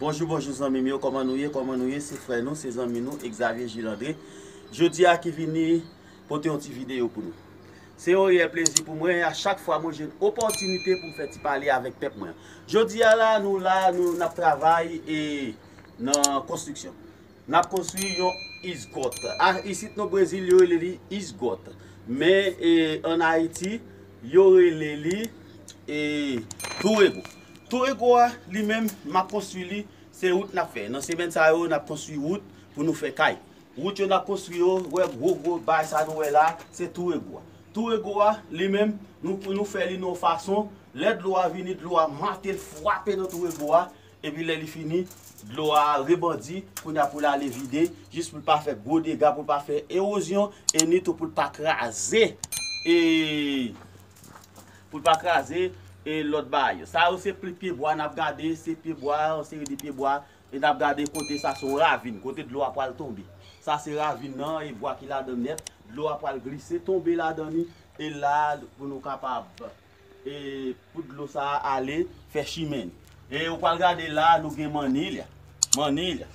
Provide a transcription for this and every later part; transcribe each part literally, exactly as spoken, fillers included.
Bonjou, bonjou zanmi m yo, kòman nou ye? Kòman nou ye? Se frè nou, se zanmi nou, Exavier Gilles André. Jodi a ki vini pote yon ti videyo pou nou. Se yon reyèl plezi pou mwen, a chak fwa mwen jwenn opòtinite pou m fè ti pale avèk pèp mwen. Jodi a la, nou la, nou n ap travay e nan konstriksyon. N ap konstwi yon izgòt. A, isit nan Brezil, yo rele li izgòt. Men e, ann Ayiti, yo rele li e, tourego. Tourego a, li menm, m ap konstwi li, se wout n ap fè. Nan semèn sa yo, n ap konstwi wout pou nou fè kay. Wout yo n ap konstwi yo, wè gwo gwo bay sa nou wè la, se tourego a. Tourego a, li menm, nou, nou fè li nan yon fason, lè dlo a vini, dlo a mate l frape nan tourego a, epi lè li fini, dlo a rebandi, kounye a pou l ale vide, jis pou l pa fè gwo dega, pou l pa fè ewozyon, e ni tou pou l pa kraze, e pou l pa kraze, e lòt bagay yo. Sa yo se pye, pye bwa n ap gade, se pye bwa, yon seri de pye bwa, e n ap gade kote sa se yon ravin, kote dlo a pral tonbe. Sa se ravin nan, e bwa ki ladan nèt, dlo a pral glise, tonbe ladan li, e la pou nou kapab e, pou dlo sa a ale, fè chimen li. E ou pral gade la, nou gen manilya. Manilya.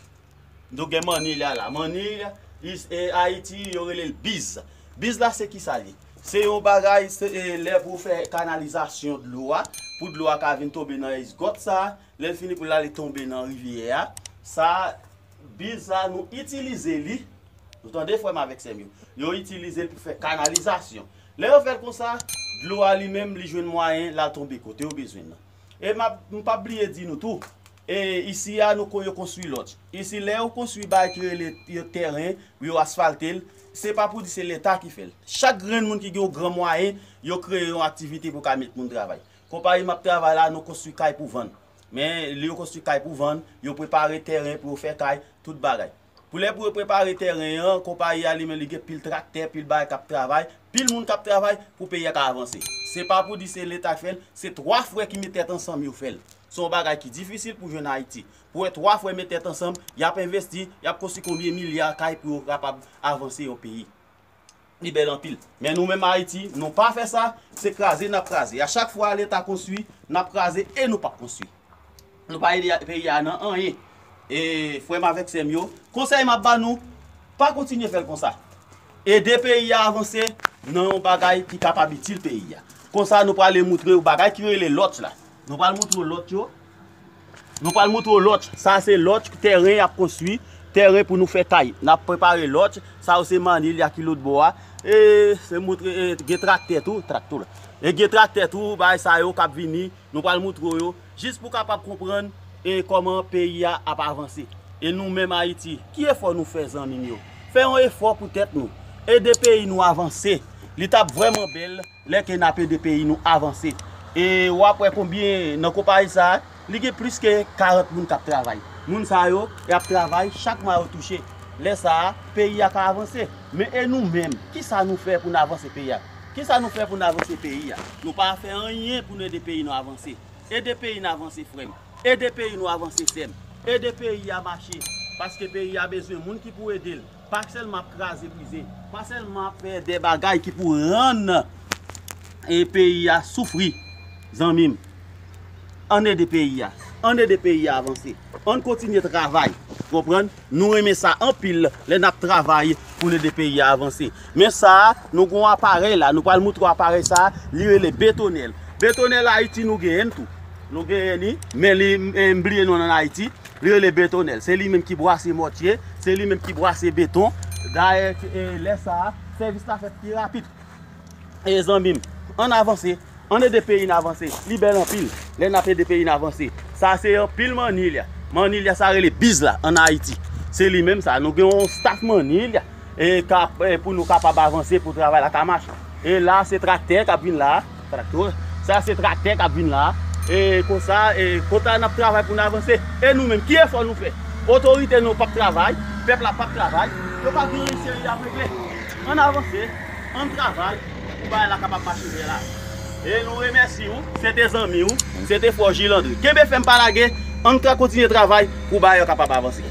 Nou gen manilya la. Manilya, is, e, Ayiti, yo rele l biz. Biz la, se ki sa l ye? Se yon bagay, se, e, lè pou fè kanalizasyon dlo a, pou dlo a ka vin tonbe nan izgòt sa a, lè l fini pou l ale tonbe nan rivyè a, sa, biz sa, nou itilize li. Nou tande, frè m avèk sè m yo? Yo itilize l pou fè kanalizasyon. Lè yo fè l konsa, dlo a li menm, li jwenn mwayen l al tonbe kote yo bezwen l nan. E m ap, m p ap bliye di nou tou, e isi a, nou ko-, yo konstwi lòtch. Isi, lè yo konstwi bagay ki rele yo tèren, pou yo asfalte l, se pa pou di se Leta ki fè l. Chak grenn moun ki gen yon gran mwayen, yo kreye yon aktivite pou ka met moun travay. Konpayi m ap travay la, nou konstwi kay pou vann. Men, lè yo konstwi kay pou vann, yo prepare tèren pou yo fè kay, tout bagay. Pou lè pou yo prepare tèren an, konpayi a li menm li gen pil traktè, pil bagay k ap travay, pil moun k ap travay pou peyi a ka avanse. Se pa pou di se Leta k fè l, se twa frè ki met tèt ansanm yo fè l. Se yon bagay ki difisil pou jwenn Ayiti. Pou wè twa frè met tèt ansanm, y ap envesti, y ap konstwi konbyen milya kay pou yo kapab avanse yon peyi. Li bèl anpil. Men nou menm Ayiti, nou pa fè sa, se kraze n ap kraze. A chak fwa Leta konstwi, n ap kraze e nou p ap konstwi. Nou pa ede peyi a nan anyen. E frè m avèk sè m yo, konsèy m ap ba nou, pa kontinye fè l konsa. Ede peyi a avanse nan yon bagay ki kapab itil peyi a. Konsa nou prale moutre w bagay ki rele lòtch la. Nou pral moutre w lòtch yo. Nou pral moutre w lòtch. Sa se lòtch, tèren y ap konstwi, tèren pou nou fè kay. N ap prepare lòtch. Sa yo se manilya ki lòt bò a. E se moutre, e, gen traktè tou, traktè la. E gen traktè tou, bagay sa yo k ap vini. Nou pral moutre w yo, jis pou kapab konprann, e, kòman peyi a ap avanse. E nou menm Ayiti, ki efò nou fè, zanmi m yo? Fè yon efò pou tèt nou. Ede peyi nou avanse. Li t ap vrèman bèl lè ke n ap ede peyi nou avanse. E w ap wè konbyen nan konpayi sa a, li gen plis ke karant moun k ap travay. Moun sa yo, y ap travay, chak mwa yo touche. Lè sa a, peyi a ka avanse. Men e nou menm, ki sa nou fè pou n avanse peyi a? Ki sa nou fè pou n avanse peyi a? Nou pa fè anyen pou n ede peyi nou avanse. Ede peyi n avanse, frè m. Ede peyi nou avanse, sè m. Ede peyi a mache. Paske peyi a bezwen moun ki pou ede l. Pa sèlman ap kraze brize. Pa sèlman ap fè de bagay ki pou rann e peyi a soufri. Zanmi m, ann ede peyi a. Ann ede peyi a avanse. Ann kontinye travay. Konprann? Nou renmen sa anpil lè n ap travay pou n ede peyi a avanse. Men sa a, nou gen yon aparèy la, nou pral moutre w aparèy sa a, li rele betonèl. Betonèl Ayiti nou genyen l tou. Nou genyen li, men li, m, m bliye non l ann Ayiti. Li rele betonèl. Se li menm ki bwase mòtye, se li menm ki bwase beton. Dayè, e, lè sa a, sèvis la fèt pi rapid. E zanmi m, ann avanse, ann ede peyi n avanse. Li bèl anpil lè n ap ede peyi n avanse. Sa se anpil manilya. Manilya sa rele biz la ann Ayiti. Se li menm sa. Nou gen yon staff manilya e k ap, e, pou nou kapab avanse, pou travay la ka mache. E la, se traktè k ap vin la. Traktè. Sa se traktè k ap vin la. E konsa, e konsa n ap travay pou n avanse. E nou menm, ki efò nou fè? Otorite nou p ap travay, pèp la p ap travay, yo p ap gen anyen serye y ap regle. Ann avanse, ann travay, pou bagay la kapab mache byen la. E nou remèsye w, se te zanmi w, se te frè w Gilles André. Kenbe fèm, pa lage, ann tra-, kontinye travay pou bagay yo kapab avanse.